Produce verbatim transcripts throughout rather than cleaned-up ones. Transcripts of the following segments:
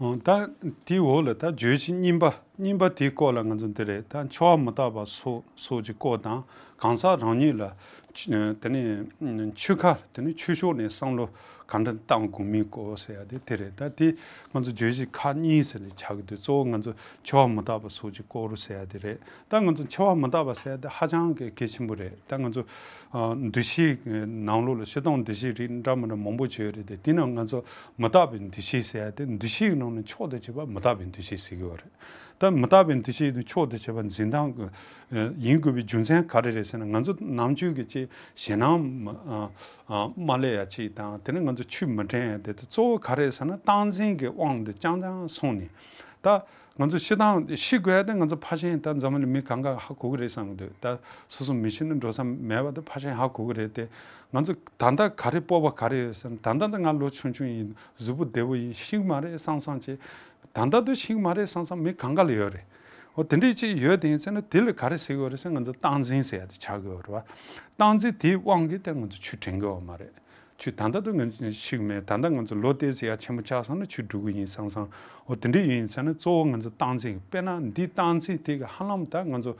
ད་དེའི་འོག་ལ་ད་བརྗོད་གཞི་གཉིས་པ་གཉིས་པ་དེའི་སྐོར་ལ་ང་ཚོ་འདི་རེད། ད་འཆི་བ་མི་རྟག་པ་སོགས་སོགས་ཀྱི་སྐོར་དང་གང་ཟག་རང་ཉིད་ལ་ཆོས་དེ་ནས་ཆོས་ཁ་དེ་ནས་ཆོས་ཕྱོགས་ནས་བསམ་བློ་ག་འདྲ་བཏང་དགོས་མིན་སྐོར་ཟེར་ཡ་དེ་དེ་རེད། ད་དེ་ང་ཚོ་བརྗོད་གཞི་ཁག་གཉིས་ཟེར་ནས་ཆགས་ཀྱི་འདུག་གཙོ་བོ་ང་ཚོ་འཆི་བ་མི་རྟག་པ་སོགས་ཀྱི་སྐོར་ཟེར་ཡ་དེ་རེད། ད་ང་ཚོ་འཆི་བ་མི་རྟག་པ་ཟེར་ཡ་དེ་ཧ་ཅང་གི་གལ་ཆེན་པོ་རེད། ད་ང་ཚོ་ཨ་འདུ་ཤེས་ནང་ལོགས་ལ་སྤྱིར་བཏང་འདུ་ཤེས་རིགས་འདྲ་མི་འདྲ་མང་པོ་བྱས་ཡོད་རེད་དེ། དེ་ནང་ང་ཚོ་མི་རྟག་པའི་འདུ་ཤེས་ཟེར་ཡ་དེ་འདུ་ཤེས་ནང་ནས་མཆོག་ཏུ་གྱུར་པ་མི་རྟག་པའི་འདུ་ཤེས་ཟེར་གྱི་ཡོད་རེད། ད་མི་རྟག་པའི་འདུ་ཤེས་དེ་མཆོག་ཏུ་གྱུར་པ་འཛིན་སྟངས་ཀྱི་ཡིན་དགོས་པའི་རྒྱུ་མཚན་ག་རེ་རེད་ཟེར་ན། ང་ཚོ་ནམ་རྒྱུན་གྱི་ཅིག་ཞེད་སྣང་མ་ཨ་མ་སླེབས་ཡ་ཅིག་དང་། དེ་ནས་ང་ཚོ་ཆོས་མི་དྲན་ཡ་དེ་དེ་གཙོ་བོ་ག་རེ་རེད་ཟེར་ན། རྟག་འཛིན་གྱི་དབང་དུ་རྐྱང་རྐྱང་སོང་ནས། ད་ང་ཚོ་ཤི་དང་ཤི་དགོས་ཡ་དེ་ང་ཚོ་ཕར་ཕྱིན་ད་འཛམ་བུ་གླིང་མི་གང་ག་ཧ་གོ་གི་རེད་བསམ་གི་འདུག་ད་སོ་སོ་མི་ཤི་ན་འགྲོ་ས་མེད་པ་དེ་ཕར་ཕྱིན་ཧ་གོ་གི་རེད་དེ། ང་ཚོ་ད་ལྟ་ག་རེ་སྤོབས་པ་ག་རེ་ཡོད་ཟེར་ན། ད་ལྟ་ད་ང་ལོ་ཆུང་ཆུང་ཡིན། གཟུགས་པོ་བདེ་པོ་ཡིན། ཤི་གི་མ་རེད་བསམ་བསམ་བྱས། ད་ལྟ་དུ་ཤི་གི་མ་རེད་བསམ་བསམ་མི་གང་ག་ལ་ཡོད་རེད། འོ་དེ་འདྲས་ཅིག་ཡོད་དེ་ཡིན་ཟེར་ན། དེ་ལ་ག་རེ་ཟེར་གི་ཡོད་རེད་ཟེར་ན། ང་ཚོ་རྟག་འཛིན་ཟེར་ཡ་དེ་ཆགས་གི་ཡོད་རེད་བ། རྟག་འཛིན་དེའི་དབང་གིས་དེ་ང་ཚོ་ཆོས་དྲན་གི་ཡོད་མ་རེད། ཆོས་ད་ལྟ་དུ་ང་ཚོ་ཤི་གི་མེད། ད་ལྟ་ང་ཚོ་ལོ་དེ་ཙམ་ཡ་ཆེན་པོ་ཆགས་སོང་ན་ཆོས་འགྲོ་གི་ཡིན་བསམ་བསམ། འོ་དེ་འདྲས་ཡིན་ཟེར་ན། གཙོ་བོ་ང་ཚོ་རྟག་འཛིན། དཔེར་ན་འདི་རྟག་འཛིན་དེ་གི་ཧ་ལམ་ད་ང་ཚོ་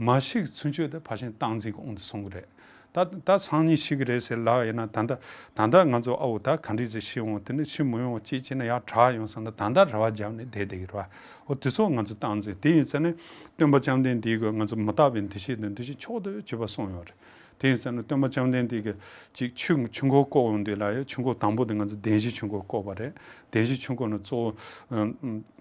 མ་ཤི་གི་ཚུན་ཆོད་དེ་ཕལ་ཆེར་རྟག་འཛིན་གི་དབང་དུ་སོང་གི་རེད། ད་ད་སང་ཉིན་ཤི་གི་རེད་ཟེར་ལབ་ཡིན་ན། ད་ལྟ་ད་ལྟ་ང་ཚོ་ཨ་འོ་ད་ག་འདྲས་ཟེར་ཤི་འོང་། དེ་ནས་ཤི་མི་འོང་ཅིག་བྱས་ན་ཡག་དྲག་ཡོང་བསམ་ན། ད་ལྟ་རེ་བ་བརྒྱབ་ནས་བསྡད་བསྡད་ཀྱི་རེད་བ། འོ་དེ་ཚོ་ང་ཚོ་རྟག་འཛིན། དེ་ཡིན་ཟེར་ན་སྟོན་པ་བཅོམ་ལྡན་འདས་ཀྱིས་ང་ཚོ་མི་རྟག་པའི་འདུ་ཤེས་དང་འདུ་ཤེས་མཆོག་ཏུ་གྱུར་པ་གསུངས་ཡོད་རེད། དེ་ཡིན་ཟེར་ན་སྟོན་པ་བཅོམ་ལྡན་འདས་ཀྱིས་ཅིག་ཆོས་ཆོས་འཁོར་བསྐོར་འོང་དུས་ལ་ཡ། ཆོས་འཁོར་དང་པོ་དེ་ང་ཚོ་བདེན་བཞིའི་ཆོས་འཁོར་བསྐོར་བ་རེད། བདེན་བཞིའི་ཆོས་འཁོར་ནི་གཙོ་བོ་ཨ་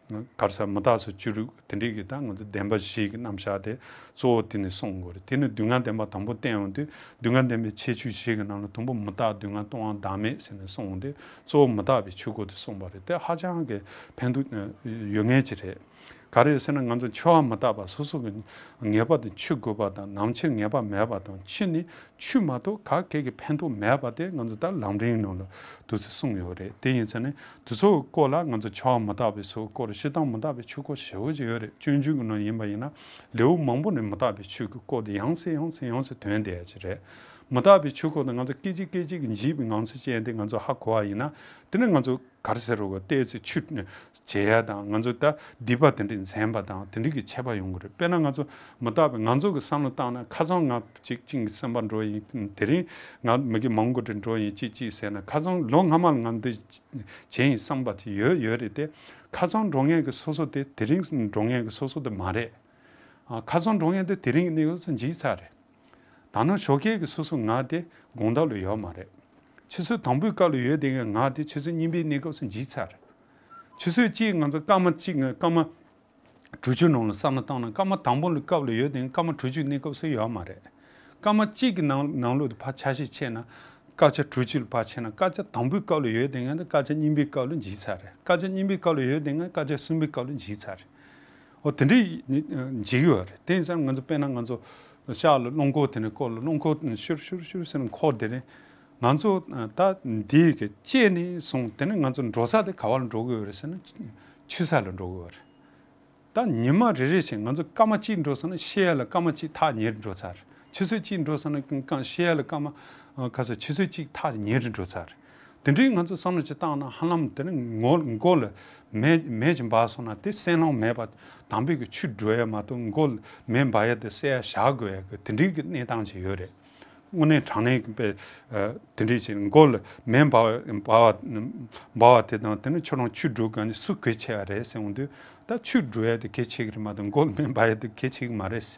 ག་རེ་ཟེར། མི་རྟག་སོགས་བཅུ་དྲུག་དེ་འདྲས་ཀྱི་ད་ང་ཚོ་བདེན་པ་བཞི་གི་རྣམ་གཞག་དེ་གཙོ་བོ་དེ་ནས་གསུངས་དགོས་རེད། དེ་ནས་སྡུག་བསྔལ་བདེན་པ་དང་པོ་བསྟན་འོང་དུས། སྡུག་བསྔལ་བདེན་པའི་ཁྱད་ཆོས་བཞི་གི་ནང་ལ་དང་པོ་མི་རྟག་སྡུག་བསྔལ་སྟོང་པ་བདག་མེད་ཟེར་ནས་གསུངས་འོང་དུས། གཙོ་བོ་མི་རྟག་པའི་ཆོས་འཁོར་དེ་གསུངས་པ་རེད། དེ་ཧ་ཅང་གི་ཕན་ཐོགས་ཡོད་མཁན་ཅིག་རེད། ག་རེ་ཟེར་ན། ང་ཚོ་འཆི་བ་མི་རྟག་པ། སོ་སོ་གི་ངེས་པར་དུ་འཆི་དགོས་པ་དང་། ནམ་འཆི་ངེས་པ་མེད་པ་དང་། འཆི་ནས་ཆོས་མ་གཏོགས་ག་གེ་གི་ཕན་ཐོགས་མེད་པ་དེ་ང་ཚོ་ད་ལམ་རིམ་ནང་ལ་དུས་ཚོད་གསུངས་ཡོད་རེད། དེ་ཡིན་ཙང་ནས་དུས་ཚོད་སྐོར་ལ་ང་ཚོ་འཆི་བ་མི་རྟག་པའི་སོགས་སྐོར། སྤྱིར་བཏང་མི་རྟག་པའི་ཆོས་སྐོར་ཞེ་པོ་ཅིག་ཡོད་རེད། སྤྱོད་འཇུག་གི་ནང་ཡིན་པ་ཡིན་ན། ལེའུ་མང་པོ་ནས་མི་རྟག་པའི་ཆོས་ཀྱི་སྐོར་དེ་ཡང་སེ་ཡང་སེ་ཡང་སེ་ཐོན་བསྡད་ཡ་ཅིག་རེད། མི་རྟག་པའི་ཆོས་སྐོར་དེ་ང་ཚོ་སྐད་ཅིག་སྐད་ཅིག་གིས་འཇིག་པའི་ངང་ཚུལ་ཅན་དེ་ང་ཚོ་ཧ་གོ་བ་ཡིན་ན། དེ་ནི་ང་ཚོ་ག་རེ་ཟེར་རོ། ཏོག་ཙམ་ཆོས་བྱེད་ཡ་དང་། ང་ཚོ་ད་སྡིག་པ་དེ་འདྲས་འཛེམ་པ་དང་། དེ་འདྲས་ཀྱི་ཁྱད་པར་ཡོང་གི་རེད། དཔེར་ན་ང་ཚོ་མི་རྟག་པའི། ང་ཚོ་གི་བསམ་བློ་བཏང་ན། ཁ་སང་ང་གཅིག་གཅིག་གི་སེམས་པ་འགྲོ་ཡིན། དེ་རིང་ང་མི་དགེ་མང་པོ་དེ་འགྲོ་ཡིན་གཅིག་གཅིག་ཟེར་ན། ཁ་སང་ལོ་སྔ་མ་ལ་ང་འདི་བྱས་ཡིན་བསམ་པ་དེ་ཡོད་ཡོད་རེད་དེ། ཁ་སང་འགྲོ་མཁན་གྱི་སོ་སོ་དེ་དེ་རིང་འགྲོ་མཁན་གྱི་སོ་སོ་དེ་མ་རེད། ཨ། ཁ་སང་འགྲོ་མཁན་དེ་དེ་རིང་གནས་སྐབས་སུ་འཇིག་ཚར་རེད། ད་ནང་ཞོགས་ཀས་ཀྱི་སོ་སོ་ང་དེ་དགོང་དག་ལ་ཡོད་མ་རེད། ཆུ་ཚོད་དང་པོའི་སྐབས་ལ་ཡོད་དེ་ང་དེ་ཆུ་ཚོད་གཉིས་པའི་གནས་སྐབས་སུ་འཇིག་ཚར་རེད། ཆུ་ཚོད་གཅིག་ང་ཚོ་སྐར་མ་གཅིག་ང་སྐར་མ་དྲུག་ཅུ་ནང་ལ་བསམ་བློ་བཏང་ན། སྐར་མ་དང་པོ་ལ་སྐབས་ལ་ཡོད་དེ་སྐར་མ་དྲུག་ཅུ་གནས་སྐབས་སུ་ཡོད་མ་རེད། སྐར་མ་གཅིག་གི་ནང་ནང་ལོགས་དེ་ཕར་ཆ་ཤས་ཕྱེ་ན། སྐར་ཆ་དྲུག་ཅུ་ལ་ཕར་ཕྱེ་ན། སྐར་ཆ་དང་པོའི་སྐབས་ལ་ཡོད་དེ་ང་དེ་སྐར་ཆ་གཉིས་པའི་སྐབས་ལ་འཇིག་ཚར་རེད། སྐར་ཆ་གཉིས་པའི་སྐབས་ལ་ཡོད་དེ་ང་སྐར་ཆ་གསུམ་པའི་སྐབས་ལ་འཇིག་ཚར་རེད། འོ་དེ་འདྲའི་འཇིག་ཡོད་རེད། དེ་ཡིན་ཙང་ང་ཚོ་དཔེར་ན་ང་ཚོ་ཤག་ལ་རླངས་འཁོར་དེ་ནས་བསྐོར་ལ། རླངས་འཁོར་ཤུར་ཤུར་ཤུར་ཟེར་ནས་འཁོར་དེ་རིང་ང་ཚོ་ད་འདི་གི་སྐྱེས་ནས་བཟུང་དེ་ནས་ང་ཚོ་འགྲོ་ས་དེ་ག་བ་ལ་འགྲོ་གི་ཡོད་རེད་ཟེར་ན། འཆི་ས་ལ་འགྲོ་གི་ཡོད་རེད། ད་ཉི་མ་རེ་རེ་བཞིན་ང་ཚོ་སྐར་མ་གཅིག་འགྲོ་སོང་ན་ཤི་ཡ་ལ་སྐར་མ་གཅིག་ཐག་ཉེ་རུ་འགྲོ་ཚར། ཆུ་ཚོད་གཅིག་འགྲོ་སོང་ན་སྐར་ཤི་ཡ་ལ་སྐར་མ་ཨ་ག་ཚོད་ཆུ་ཚོད་གཅིག་ཐག་ཉེ་རུ་འགྲོ་ཚར། དེ་འདྲའི་ང་ཚོ་བསམ་བློ་ཅིག་བཏང་ན། ཧ་ལམ་དེ་ནི་མགོ་མགོ་ལ་མེ་མེ་ཅིག་འབར་སོང་ན་དེ་སེམས་ལྷོང་མེད་པ། དམ་པའི་གི་ཆོས་སྒྲུབ་ཡ་མ་གཏོགས་མགོ་ལ་མེ་འབར་ཡ་དེ་བསལ་ཡ་བཞག་དགོས་ཡ་གི་དེ་འདྲའི་གི་གནས་སྟངས་ཅིག་ཡོད་རེད། དངོས་གནས་དྲང་གནས་ཀྱི་དཔེ་ཨ་དེ་འདྲའི་ཅིག་མགོ་ལ་མེ་འབར་བ་འབར་བ་འབར་བ་དེ་དང་། དེ་ནི་ཁྱོད་རང་ཆོས་སྒྲུབ་ག་ནས་སུ་གལ་ཆེ་བ་རེད་ཟེར་འོང་དུས། ད་ཆོས་སྒྲུབ་ཡ་དེ་གལ་ཆེ་གི་རེད་མ་གཏོགས་མགོ་ལ་མེ་འབར་ཡ་དེ་གལ་ཆེ་གི་མ་རེད།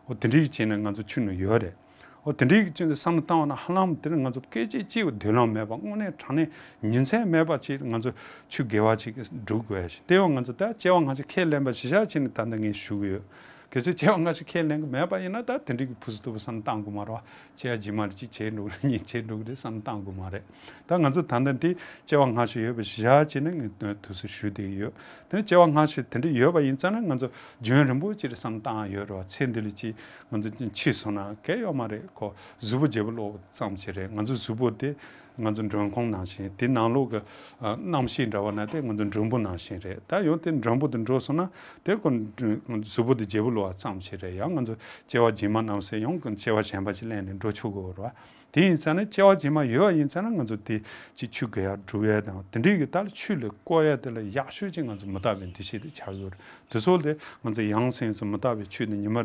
འོ་དེ་འདྲའི་བྱས་ནས་ང་ཚོ་ཆོས་ནང་ཡོད་རེད། འོ་དེ་འདྲའི་བྱས་ནས་བསམ་བློ་བཏང་བ་ན། ཧ་ལམ་དེ་ནི་ང་ཚོ་སྐད་ཅིག་གཅིག་བ་དུས་ལོང་མེད་པ། དངོས་གནས་དྲང་གནས་ཉིན་མཚན་མེད་པ་ཅིག་ང་ཚོ་ཆོས་དགེ་བ་ཅིག་སྒྲུབ་དགོས་ཡ་ཞིག་དེ་ཡང་ང་ཚོ་ད་སྐྱེ་བ་སྔ་ཕྱི་ཁས་ལེན་པ་གཞི་བཞག་བྱས་ནས་ད་ལྟ་ངས་ཞུ་གི་ཡོད། གལ་སྲིད་སྐྱེ་བ་སྔ་ཕྱི་ཁས་ལེན་གི་མེད་པ་ཡིན་ན། ད་དེ་འདྲའི་གི་ཕུ་སུ་ཐུ་པ་བསམ་བློ་བཏང་དགོས་མ་རེད་བ། སྐྱེ་བ་རྗེས་མ་ལ་ཅིག་བྱེད་འགྲོ་གི་རེད། གཉིས་བྱེད་འགྲོ་གི་རེད་བསམ་བློ་བཏང་དགོས་མ་རེད། ད་ང་ཚོ་ད་ལྟ་འདི་སྐྱེ་བ་སྔ་ཕྱི་ཡོད་པ་གཞི་བཞག་བྱས་ནས་ངས་དུས་སུ་ཞུ་བསྡད་ཀྱི་ཡོད། དེ་ནས་སྐྱེ་བ་སྔ་ཕྱི་དེ་འདྲ་ཡོད་པ་ཡིན་ཙང་ན། ང་ཚོ་རྒྱུན་རིང་པོ་ཅིག་བསམ་བློ་བཏང་ཡ་ཡོད་རེད་བ། ཚེ་འདི་ལ་ཅིག་ང་ཚོ་འཆི་སོང་ན་གལ་ཡོད་མ་རེད། ཁོ་གཟུགས་པོ་བརྗེ་པོ་ལོག་ཙམ་ཞིག་རེད། ང་ཚོ་གཟུགས་པོ་དེ་ང་ཚོ་མགྲོན་ཁང་ནང་བཞིན། དེ་ནང་ལོགས་ཀྱི་ཨ་རྣམ་ཤེས་འདྲ་བ་ན་དེ་ང་ཚོ་མགྲོན་པོ་ནང་བཞིན་རེད། ད་ཡང་དེ་མགྲོན་པོ་དེ་འགྲོ་སོང་ན་དེ་ཁོ་གཟུགས་པོ་དེ་བརྗེ་པོ་ལོག་པ་ཙམ་ཞིག་རེད། ཡང་ང་ཚོ་སྐྱེ་བ་རྗེས་མ་རྣམས་སུ་ཡང་སྐྱེ་བ་གཞན་པ་ཅིག་ལེན་ནས་འགྲོ་ཆོག་གི་ཡོད་རེད་བ། དེ་ཡིན་ཙང་ན་སྐྱེ་བ་རྗེས་མ་ཡོད་པ་ཡིན་ཙང་ན་ང་ཚོ་དེ་ཅིག་ཆོས་གོ་ཡ་སྒྲུབ་ཡ་དང་དེ་འདྲའི་གི་ད་ལ་ཆོས་ལ་བཀོལ་ཡ་དེ་ལ་ཡག་ཤོས་ཅིག་ང་ཚོ་མི་རྟག་པའི་འདུ་ཤེས་དེ་ཆགས་ཡོད་རེད། དེ་ཚོ་ལས་ང་ཚོ་ཡང་སེམས་སུ་མི་རྟག་པའི་ཆོས་དེ་ཉི་མ་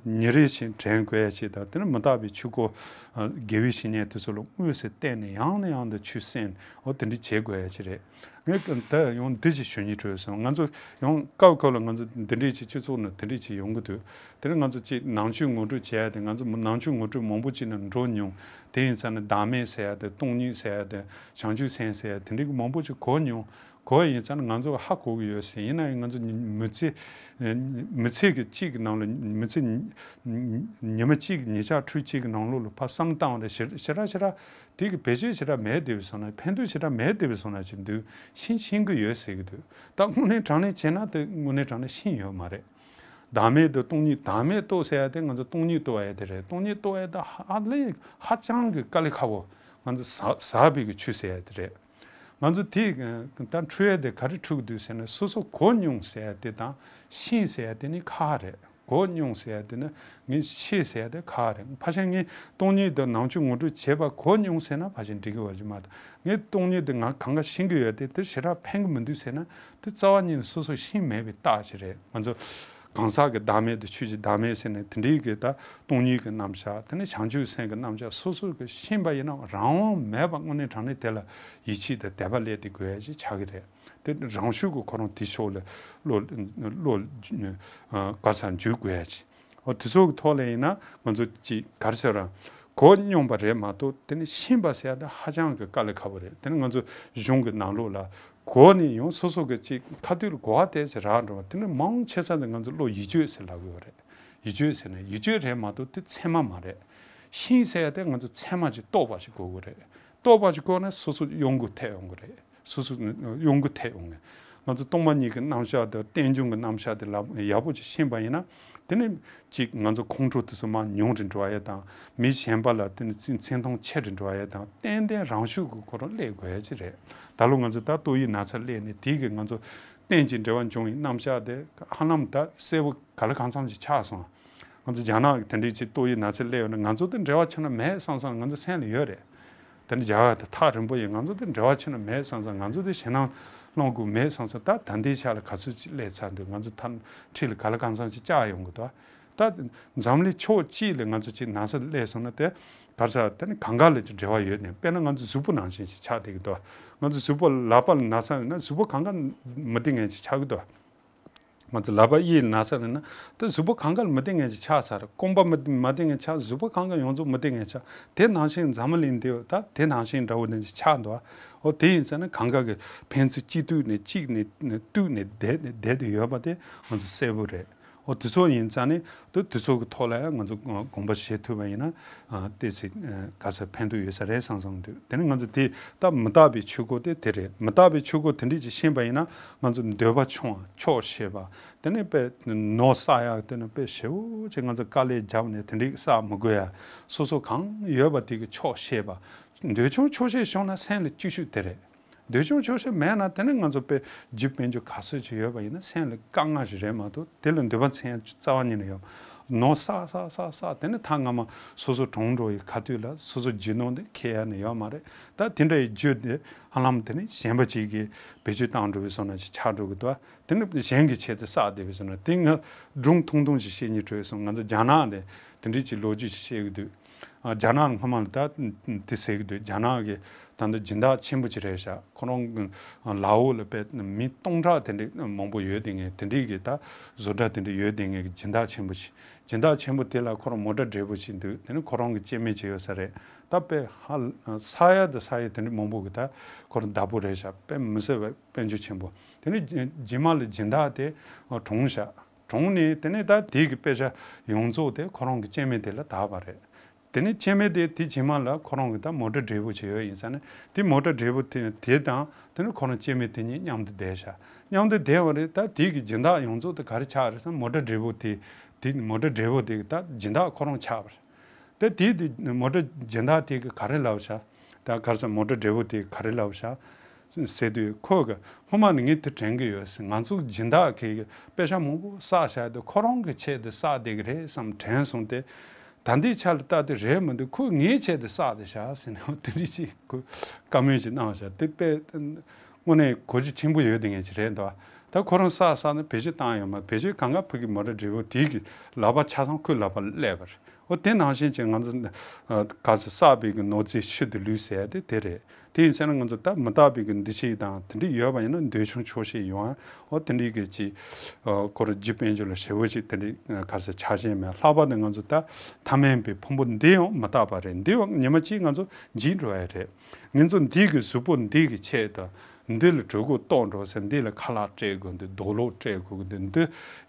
ཉིན་རེ་བཞིན་དྲན་དགོས་ཡ་ཅིག་དང་དེ་ནི་མི་རྟག་པའི་ཆོས་སྐོར་དགེ་བའི་བཤེས་གཉེན་དེ་ཚོ་ལ་དངོས་སུ་བསྟེན་ནས་ཡང་ནས་ཡང་དུ་ཆོས་གསན་འོ་དེ་འདྲ་བྱེད་དགོས་ཡ་ཅིག་རེད། ངས་ད་ཡང་འདི་ཅིག་ཞུ་སྙིང་བྲོ་སོང་། ང་ཚོ་ཡང་སྐབས་སྐབས་ལ་ང་ཚོ་འདི་འདྲས་ཅིག་སྤྱི་ཚོགས་ནང་འདི་འདྲས་ཅིག་ཡོང་གི་འདུག་དེ་ནས་ང་ཚོ་ཅིག་ནང་ཆོས་ངོ་སྤྲོད་བྱས་ཏེ་ང་ཚོ་ནང་ཆོས་ངོ་སྤྲོད་མང་པོ་ཅིག་ནང་འགྲོ་མྱོང་། དེ་ཡིན་ཙང་ནི་བདག་མེད་ཟེར་ཡ་དེ་སྟོང་ཉིད་ཟེར་ཡ་དེ་བྱང་ཆུབ་སེམས་ཟེར་ཡ་དེ་འདྲས་ཀྱི་མང་པོ་ཅིག་གོ་མྱོང་། གོ་ཡིན་ཙང་ནི་ང་ཚོ་ཧ་གོ་གི་ཡོད་ཟེར་ཡིན་ན་ཡང་ང་ཚོ་མི་ཚེ་མི་ཚེ་གི་གཅིག་གི་ནང་ལ་མི་ཚེ་ཉི་མ་གཅིག་ཉིན་ཞག་ཕྲུགས་གཅིག་གི་ནང་ལོགས་ལ་ཕར་བསམ་བཏང་བ་རེད། ཞེ་དྲག་ཞེ་དྲག་དེ་གི་བེད་སྤྱོད་ཞེ་དྲག་མེད་བསྡད་པའི་བཟོ་ན་ཕན་ཐོགས་ཞེ་དྲག་མེད་བསྡད་པའི་བཟོ་ན་ཅིག་འདུག་ཤེས་ཤེས་ཀྱི་ཡོད་ཟེར་གྱི་འདུག་ད་དངོས་གནས་དྲང་གནས་བྱས་ན་དེ་དངོས་གནས་དྲང་གནས་ཤེས་ཡོད་མ་རེད། བདག་མེད་དུ་སྟོང་ཉིད་བདག་མེད་རྟོགས་ཟེར་ཡ་དེ་ང་ཚོ་སྟོང་ཉིད་རྟོགས་ཡ་དེ་རེད། སྟོང་ཉིད་རྟོགས་ཡ་དེ་ཧ་ལས་ཧ་ཅང་གི་དཀའ་ལས་ཁག་པོ་ང་ཚོ་ཟ་ཟ་བའི་གི་ཆོས་ཟེར་ཡ་དེ་རེད། ང་ཚོ་དེ་ད་འཁྲུལ་ཡ་དེ་ག་རེ་འཁྲུལ་གྱི་འདུག་ཟེར་ན་སོ་སོ་གོ་མྱོང་ཟེར་ཡ་དེ་དང་ཤེས་ཟེར་ཡ་དེ་ནི་ཁག་རེད། གོ་མྱོང་ཟེར་ཡ་དེ་ནི་ངས་ཤེས་ཟེར་ཡ་དེ་ཁག་རེད། ཕལ་ཆེར་ངས་སྟོང་ཉིད་དང་ནང་ཆོས་ངོ་སྤྲོད་བྱས་པ་གོ་མྱོང་ཟེར་ན་ཕལ་ཆེར་འགྲིག་གི་ཡོད་ཀྱི་མ་རེད། ངས་སྟོང་ཉིད་དེ་ང་གང་ག་ཤེས་ཀྱི་ཡོད་དེ་དེ་ཞེ་དྲག་ཕན་གྱི་མི་འདུག་ཟེར་ན་དེ་རྩ་བ་ཉིད་ནས་སོ་སོ་ཤེས་མེད་པའི་རྟགས་ཅིག་རེད། ང་ཚོ་གང་ཟག་གི་བདག་མེད་དེ་ཆོས་ཀྱི་བདག་མེད་ཟེར་ནས་དེ་འདྲའི་གི་ད་སྟོང་ཉིད་ཀྱི་རྣམ་གཞག་དེ་ནས་བྱང་ཆུབ་སེམས་ཀྱི་རྣམ་གཞག་སོ་སོ་གི་ཤེས་པ་ཡིན་ན་རང་དབང་མེད་པ་དངོས་གནས་དྲང་གནས་དེ་ལ་ཡིད་ཆེས་དང་དད་པ་སླེབས་ཏེ་དགོས་ཡ་ཅིག་ཆགས་ཀྱི་རེད། དེ་རང་ཤུགས་ཀྱིས་ཁོ་རང་དེ་ཕྱོགས་ལ་བློ་བློ་ག་ས་འཇུག་དགོས་ཡ་ཅིག་འོ་དེ་ཚོ་གི་ཐོག་ལ་ཡིན་ན་ང་ཚོ་ཅིག་ག་རེ་ཟེར་ར་གོ་མྱོང་པ་རེད་མ་གཏོགས་དེ་ནི་ཤེས་པ་ཟེར་ཡ་དེ་ཧ་ཅང་གི་དཀའ་ལས་ཁག་པོ་རེད། དེ་ནི་ང་ཚོ་གཞུང་གི་ནང་ལོགས་ལ་གོ་ནས་ཡང་སོ་སོ་གི་ཅིག་ཁ་ཐུག་ལ་གོ་བ་དེ་ཟེར་རག་འགྲོ་བ་དེ་ནི་མང་ཆེ་ས་དེ་ང་ཚོ་བློ་ཡིད་དཔྱོད་ཟེར་ལབ་ཀྱི་ཡོད་རེད། ཡིད་དཔྱོད་ཟེར་ན་ཡིད་དཔྱོད་རེད་མ་གཏོགས་དེ་ཚད་མ་མ་རེད། ཤེས་ཟེར་ཡ་དེ་ང་ཚོ་ཚད་མ་ཅིག་རྟོགས་པ་ཞིག་དགོས་ཀྱི་རེད། རྟོགས་པ་ཅིག་དགོས་ན་སོ་སོ་གཡོ་འགུལ་ཐེབས་ཡོང་གི་རེད། སོ་སོ་གཡོ་འགུལ་ཐེབས་ཡོང་ངེས། ང་ཚོ་སྟོང་པ་ཉིད་ཀྱི་རྣམ་གཞག་དང་རྟེན་འབྱུང་གི་རྣམ་གཞག་དེ་ལ་ཡག་པོ་ཅིག་ཤེས་པ་ཡིན་ན། དེ་ནི་གཅིག་ང་ཚོ་ཁོང་ཁྲོ་དེ་ཚོ་མར་ཉུང་རུ་འགྲོ་བ་ཡ་དང་མི་གཞན་པ་ལ་དེ་ནི་བརྩི་མཐོང་ཆེ་རུ་འགྲོ་བ་ཡ་དང་ཏན་ཏན་རང་ཤུགས་ཀྱིས་ཁོ་རང་སླེབས་དགོས་ཡ་ཅིག་རེད། ད་ལོ་ང་ཚོ་ད་ཏོག་དབྱིབས་ན་ཚ་སླེབས་ནས་དེ་གི་ང་ཚོ་རྟེན་ཅིང་འབྲེལ་བ་འབྱུང་བའི་རྣམ་གཞག་དེ་ཧ་ལམ་ད་གསལ་པོ་ག་ལ་གང་འཚམ་ཅིག་ཆགས་སོང་། ང་ཚོ་རྒྱ་ནག་གི་དེ་འདྲའི་ཅིག་ཏོག་དབྱིབས་ན་ཚ་སླེབས་ཡོད་ན་ང་ཚོ་དེ་འབྲེལ་བ་ཆེ་ན་མེད་བསམ་བསམ་ང་ཚོ་སེམས་ལ་ཡོད་རེད། དེ་ནི་རྒྱ་གར་དེ་ཐག་རིང་པོ་ཡིན། ང་ཚོ་དེ་འབྲེལ་བ་ཆེ་ན་མེད་བསམ་བསམ་ང་ཚོ་དེ་ཞེད་སྣང་སློང་དགོས་མེད་བསམ་བསམ། ད་ད་ལྟའི་ཆ་ལ་ག་ཚོད་ཅིག་སླེབས་ཚར་འདུག་ང་ཚོ་ད་འཁྲིས་ལ་ག་ལ་གང་འཚམ་ཅིག་བཅག་ཡོང་གི་འདུག་ད་འཛམ་གླིང་ཕྱོགས་གཅིག་ལ་ང་ཚོ་ཅིག་ན་ཚ་སླེབས་སོང་ན་དེ་ག་རེ་ཟེར་དེ་ནི་གང་ག་ལ་ཅིག་འབྲེལ་བ་ཡོད་དེ། དཔེར་ན་ང་ཚོ་གཟུགས་པོ་ནང་བཞིན་ཅིག་ཆགས་བསྡད་ཀྱི་འདུག་ང་ཚོ་གཟུགས་པོ་ལག་པ་ལ་ན་ཚ་ཡོད་ན་གཟུགས་པོ་གང་ག་མི་བདེ་ངན་ཅིག་ཆགས་ཀྱི་འདུག་ང་ཚོ་ལག་པ་གཡས་ན་ཚ་ན་ན་དེ་གཟུགས་པོ་གང་ག་ལ་མི་བདེ་ངན་ཅིག་ཆགས་ཚར། རྐང་པ་མི་མ་བདེ་ངན་ཆགས། གཟུགས་པོ་གང་ག་ཡོངས་རྫོགས་མི་བདེ་ངན་ཆགས། དེ་ནང་བཞིན་འཛམ་བུ་གླིང་འདི་ད་དེ་ནང་བཞིན་འདྲ་བོ་ནས་ཅིག་ཆགས་འདུག་འོ་དེ་ཡིན་ཙང་ན་གང་ག་གི་ཕན་ཚུན་གཅིག་བསྟུན་ནས་གཅིག་ནས་བསྟུན་ནས་བསྡད་བསྡད་དུ་ཡོད་པ་དེ་ང་ཚོ་གསལ་པོ་རེད། འོ་དེ་ཚོ་ཡིན་ཙང་ནས་དེ་དེ་ཚོ་གི་ཐོག་ལ་ཡང་ང་ཚོ་དགོངས་པ་བཞེས་ཐུབ་པ་ཡིན་ན་ཏོག་ཙམ་ག་ཚོད་ཕན་ཐོགས་ཡོད་ས་རེད་བསམ་བསམ་འདུག་དེ་ནས་ང་ཚོ་དེ་ད་མི་རྟག་པའི་ཆོས་སྐོར་དེ་དེ་རེད། མི་རྟག་པའི་ཆོས་སྐོར་དེ་འདྲས་ཅིག་ཤེས་པ་ཡིན་ན་ང་ཚོ་འདོད་པ་ཆུང་བ་ཆོག་ཤེས་པ། དེ་ནས་དཔེ་ནོར་བསགས་ཡག་དེ་ནི་དཔེ་ཞེ་པོ་ཅིག་ང་ཚོ་དཀའ་ལས་བརྒྱབ་ནས་དེ་འདྲས་བསགས་མི་དགོས་ཡ། སོ་སོ་གང་ཡོད་པ་དེ་གི་ཆོག་ཤེས་པ། འདོད་ཆུང་ཆོག་ཤེས་བྱུང་ན་སེམས་ལ་སྐྱིད་ཤོས་དེ་རེད། འདོད་ཆུང་ཆོག་ཤེས་མེད་ན་དེ་ནི་ང་ཚོ་དཔེ་རྒྱུ་དཔལ་འབྱོར་ག་ཚོད་ཅིག་ཡོད་པ་ཡིན་ན་སེམས་ལ་དཀའ་ངལ་ཞིག་རེད་མ་གཏོགས་དེ་ལ་འདོད་པ་ཚིམ་ཡ་རྩ་བ་ཉིད་ནས་ཡོད། ནོར་བསགས་བསགས་བསགས་བསགས་དེ་ནི་ཐ་སྔ་མ་སོ་སོ་གྲོངས་འགྲོ་བའི་ཁ་ཐུག་ལ་སོ་སོ་རྒྱུ་ནོར་དེ་ཁེ་ཡ་ནི་ཡོད་མ་རེད། ད་དེ་འདྲ་ཡི་རྒྱུ་དེ་ཧ་ལམ་དེ་ནི་གཞན་པ་ཅིག་གིས་བེད་སྤྱོད་བཏང་འགྲོ་བའི་བཟོ་འདྲ་ཅིག་ཆགས་འགྲོ་གི་འདུག་དེ་ནི་གཞན་གྱི་ཆེད་དུ་བསགས་བསྡད་པའི་བཟོ་འདྲ། དེ་ང་སྒྲུང་ཐུང་ཐུང་ཞིག་བཤད་སྙིང་བྲོ་སོང་། ང་ཚོ་རྒྱ་ནག་ནས་དེ་འདྲའི་ཅིག་ལོ་རྒྱུས་ཤིག་བཤད་ཀྱི་འདུག་ཨ། རྒྱ་ནག་སྔོན་མ་ལ་ད་དེ་ཟེར་གྱི་འདུག་རྒྱ་ནག་གི་ད་ལྟ་སྦྱིན་བདག་ཆེན་པོ་ཅིག་རེད་ཤག་ཁོ་རང་གི་ལའོ་ལ་དཔེ་མི་སྟོང་ཕྲག་དེ་འདྲའི་མང་པོ་ཡོད་དེ་ངས་དེ་འདྲའི་གི་ད་བཟོ་གྲྭ་དེ་འདྲ་ཡོད་དེ་ངས་གི་སྦྱིན་བདག་ཆེན་པོ་ཞིག་སྦྱིན་བདག་ཆེན་པོ་དེ་ལ་ཁོ་རང་མོ་ཊ་བགྲེས་པོ་ཞིག་འདུག་དེ་ནི་ཁོ་རང་གི་སྐྱེ་དམན་ཅིག་ཡོད་ས་རེད། ད་དཔེ་ཧ་ས་ཡ་དང་ས་ཡ་དེ་འདྲའི་མང་པོ་གི་ད་ཁོ་རང་བདག་པོ་རེད་ཤག་དཔེ་མི་སྲིད་པའི་དཔལ་འབྱོར་ཆེན་པོ། དེ་ནི་རྗེས་མ་ལ་སྦྱིན་བདག་དེ་གྲོངས་ཤག་གྲོངས་ནས་དེ་ནས་ད་དེ་གི་དཔེ་ཆ་ཡོངས་རྫོགས་དེ་ཁོ་རང་གི་སྐྱེ་དམན་དེ་ལ་བདག་པ་རེད། དེ་ནས་སྐྱེ་དམན་དེ་དེ་རྗེས་མ་ལ་ཁོ་རང་གི་ད་མོ་ཊ་བགྲེས་པོ་ཅིག་ཡོད་ཡིན་ཙང་ནས་དེ་མོ་ཊ་བགྲེས་པོ་དེ་དེ་དང་དེ་ནས་ཁོ་རང་སྐྱེ་དམན་དེ་གཉིས་མཉམ་དུ་བསྡད་ཤག་མཉམ་དུ་བསྡད་པ་རེད། ད་དེ་གི་སྦྱིན་བདག་ཡོངས་རྫོགས་དེ་ག་རེ་ཆགས་རེད་ཟེར་ན་མོ་ཊ་བགྲེས་པོ་དེ་དེ་མོ་ཊ་བགྲེས་པོ་དེ་གི་ད་སྦྱིན་བདག་ཁོ་རང་ཆགས་པ་རེད། ད་དེ་དེ་མོ་ཊ་སྦྱིན་བདག་དེ་གི་ག་རེ་ལབ་ཤག་ད་ག་རེ་ཟེར་མོ་ཊ་བགྲེས་པོ་དེ་ག་རེ་ལབ་ཤག་ཟེར་དུས་ཁོ་གི་སྔོན་མ་ནས་ངས་དེ་དྲན་གི་ཡོད་ཟེར། ང་ཚོ་སྦྱིན་བདག་གི་དཔེ་ཆ་མང་པོ་བསགས་བཞག་དེ་ཁོ་རང་གི་ཆེད་དུ་བསགས་བསྡད་གི་རེད་བསམ་དྲན་སོང་སྟེ། ད་ལྟའི་ཆ་ལ་ལྟ་དེ་རེད་མི་འདུག་ཁོས་ངའི་ཆེད་དུ་བསགས་ཏེ་བཞག་ཟེར་ནས་དེ་འདྲ་ཅིག་ཁོས་བཀའ་མོལ་ཅིག་གནང་བཞག་དེ་དཔེ་དངོས་གནས་གོ་རྒྱུ་ཆེན་པོ་ཡོད་དེ་ངེས་ཅིག་རེད་འདུག་ད་ཁོ་རང་བསགས་བསགས་ན་བེད་སྤྱོད་བཏང་ཡོད་མ་རེད། བེད་སྤྱོད་གང་ག་ཕ་གི་མོ་ཊ་བགྲེས་པོ་དེའི་གི་ལག་པ་ཆ་ཚང་ཁོའི་ལག་པ་ལ་སླེབས་པ་རེད། འོ་དེ་ནང་བཞིན་གྱི་ང་ཚོ་ག་ཚོད་བསགས་པའི་གི་ནོར་རྫས་ཤུལ་དུ་ལུས་ཟེར་ཡ་དེ་དེ་རེད། དེ་ཡིན་ཟེར་ན་ང་ཚོ་ད་མི་རྟག་པའི་གི་འདུ་ཤེས་དང་དེ་འདྲ་ཡོད་པ་ཡིན་ན་འདོད་ཆུང་ཆོག་ཤེས་ཡོང་ཨ། འོ་དེ་འདྲའི་གི་ཅིག་ཁོ་རང་རྒྱུ་དཔལ་འབྱོར་ལ་ཞེ་པོ་ཅིག་དེ་འདྲའི་ག་ཚོད་ཆགས་ཞེན་མེད། ལྷག་པར་དུ་ང་ཚོ་ད་ཐ་མལ་པའི་ཕུང་པོ་འདི་ཡང་མི་རྟག་པ་རེད། འདི་ཡང་ཉི་མ་གཅིག་ང་ཚོ་འཇིག་འགྲོ་ཡ་རེད། ང་ཚོ་འདི་གི་གཟུགས་པོ་འདི་གི་ཆེད་དུ་འདི་ལ་གྲོད་ཁོག་ལྟོགས་འགྲོ་ཟེར་འདི་ལ་ཁ་ལག་སྤྲད་དགོས་འདུག་རྡོ་སློག་སྤྲད་དགོས་ཀྱི་འདུག་འདི་